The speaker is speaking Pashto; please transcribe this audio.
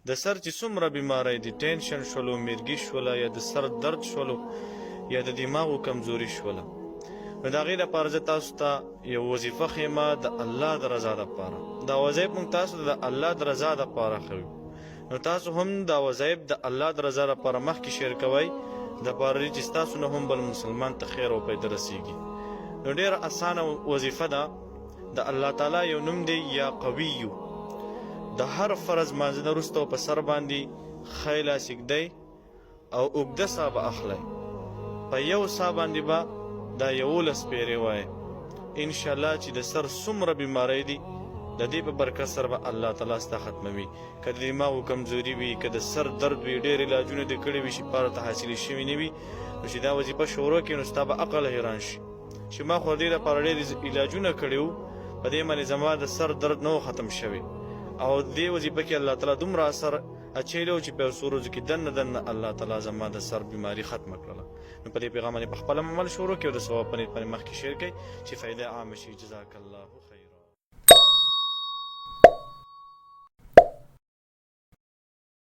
د سر چې څومره بیماری دي، ټینشن شولو، میرګي شوله، یا د سر درد شولو، یا د دماغو کمزوري شوله، نو د هغې لپاره زه تاسو ته یو وظیفه ښیم د الله د رضا لپاره. دا وظایف موږ تاسو ته د الله د رضا لپاره ښیو، نو تاسو هم دا وظایف د الله د رضا لپاره مخکې شیر کوئ، د پاره دې چې ستاسو نه هم بل مسلمان ته خیر او پیدا رسیږي. نو ډیره اسانه وظیفه ده. د الله تعالی یو نوم دی یا قوی. د هر فرض مانځه نه وروسته په سر باندې ښی لاس ږدئ او اوږده ساه به اخلئ. په یو ساه باندې به دا 11 پیرې وایئ. انشاءالله چې د سر څومره بیمارۍ دي، د دې په برکت سره به الله تعالی ستا ختموي. که د دماغو کمزوري وي، که د سر درد وي، ډېر علاجونه دې کړي وي، شفا راته حاصلې شوي نه وي، نو چې دا وظیفه شروع کړې، نو ستا به عقل حیران شي چې ما خو دې لپاره ډېر علاجونه کړي وو، په دې باندې زما د سر درد نه ختم شوی، او دې وظیفه کې الله تعالی دومره اثر اچولی و چې په څو ورځو کې دننه دننه الله تعالی زما د سر بیماري ختمه کړله. نو په دې پیغام باندې په خپل عمل شروع کړئ او د ثواب په نیت باندې مخکې شیر کړئ چې فایده عامه شي. جزاک الله خیر.